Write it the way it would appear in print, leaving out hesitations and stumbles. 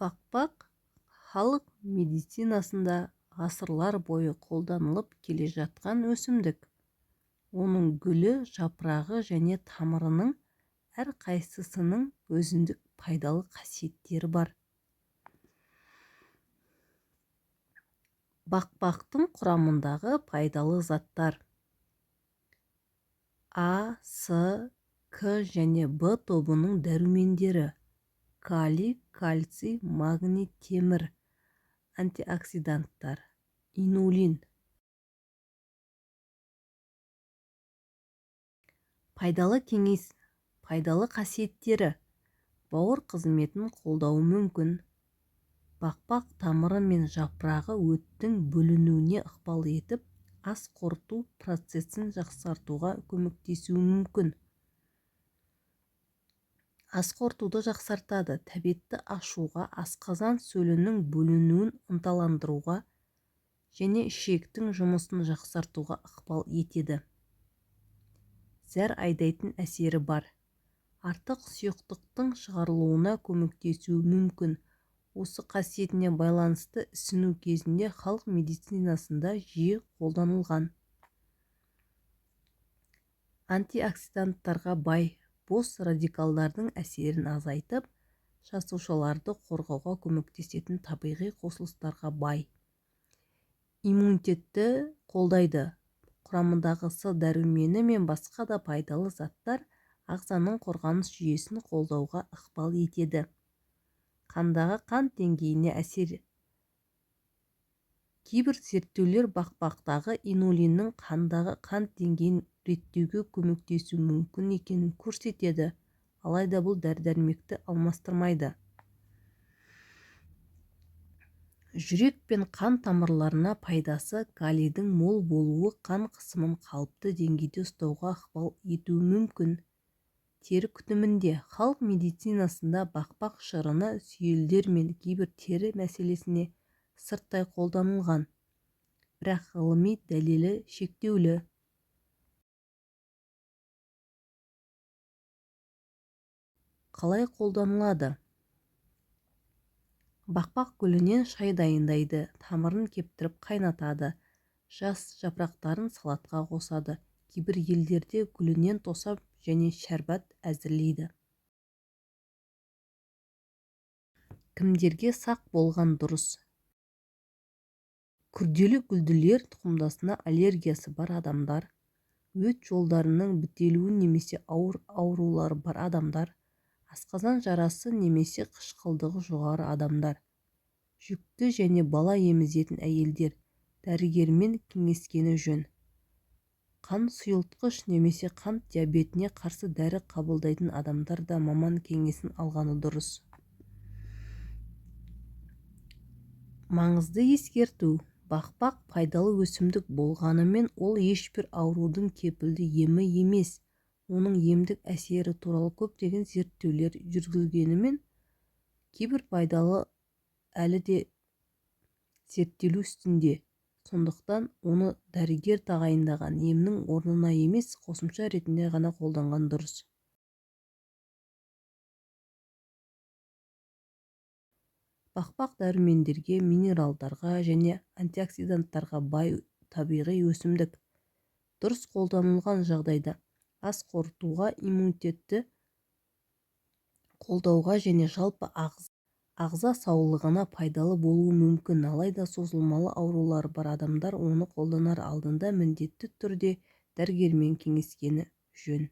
Бақбақ халық медицинасында ғасырлар бойы қолданылып келе жатқан өсімдік. Оның гүлі, жапырағы және тамырының әрқайсысының өзіндік пайдалы қасиеттері бар. Бақбақтың құрамындағы пайдалы заттар: А, С, К және Б тобының дәрумендері, калий, кальций, магний, темір, антиоксиданттар, инулин. Пайдалы кеңес, пайдалы қасиеттері: бауыр қызметін қолдауы мүмкін. Бақбақ тамыры мен жапырағы өттің бөлінуіне ықпал етіп, ас қорыту процесін жақсартуға көмектесуі мүмкін. Ас қорытуды жақсартады, тәбетті ашуға, асқазан сөлінің бөлінуін ынталандыруға және ішектің жұмысын жақсартуға ықпал етеді. Зәр айдайтын әсері бар. Артық сұйықтықтың шығарылуына көмектесуі мүмкін. Осы қасиетіне байланысты ісіну кезінде халық медицинасында жиі қолданылған. Антиоксиданттарға бай, бос радикалдардың әсерін азайтып, жасушаларды қорғауға көмектесетін табиғи қосылыстарға бай. Иммунитетті қолдайды. Құрамындағы С дәрумені мен басқа да пайдалы заттар ағзаның қорғаныс жүйесін қолдауға ықпал етеді. Қандағы қант деңгейіне әсер. Кейбір зерттеулер бақбақтағы инулиннің қандағы қант деңгейін реттеуге көмектесуі мүмкін екенін көрсетеді, алайда бұл дәрі-дәрмекті алмастырмайды. Жүрек пен қан тамырларына пайдасы: калийдің мол болуы қан қысымын қалыпты деңгейде ұстауға ықпал етуі мүмкін. Тері күтімінде: халық медицинасында бақбақ шырыны сүйелдер мен кейбір тері мәселесіне сырттай қолданылған, бірақ ғылыми дәлелі шектеулі. Қалай қолданылады? Бақбақ гүлінен шай дайындайды, тамырын кептіріп қайнатады, жас жапырақтарын салатқа қосады. Кейбір елдерде гүлінен тосап және шәрбат әзірлейді. Кімдерге сақ болған дұрыс? Күрделі гүлділер тұқымдасына аллергиясы бар адамдар, өт жолдарының бітелуі немесе ауыр аурулары бар адамдар, асқазан жарасы немесе қышқылдығы жоғары адамдар, жүкті және бала емізетін әйелдер дәрігермен кеңескені жөн. Қан сұйылтқыш немесе қант диабетіне қарсы дәрі қабылдайтын адамдар да маман кеңесін алғаны дұрыс. Маңызды ескерту: бақбақ пайдалы өсімдік болғанымен, ол ешбір аурудың кепілді емі емес. Оның емдік әсері туралы көптеген зерттеулер жүргізілгенімен, кейбір пайдалы әлі де зерттелу үстінде. Сондықтан оны дәрігер тағайындаған емнің орнына емес, қосымша ретінде ғана қолданған дұрыс. Бақбақ дәрумендерге, минералдарға және антиоксиданттарға бай табиғи өсімдік. Дұрыс қолданылған жағдайда ас қорытуға, иммунитетті қолдауға және жалпы ағза саулығына пайдалы болуы мүмкін. Алайда созылмалы аурулары бар адамдар оны қолданар алдында міндетті түрде дәрігермен кеңескені жөн.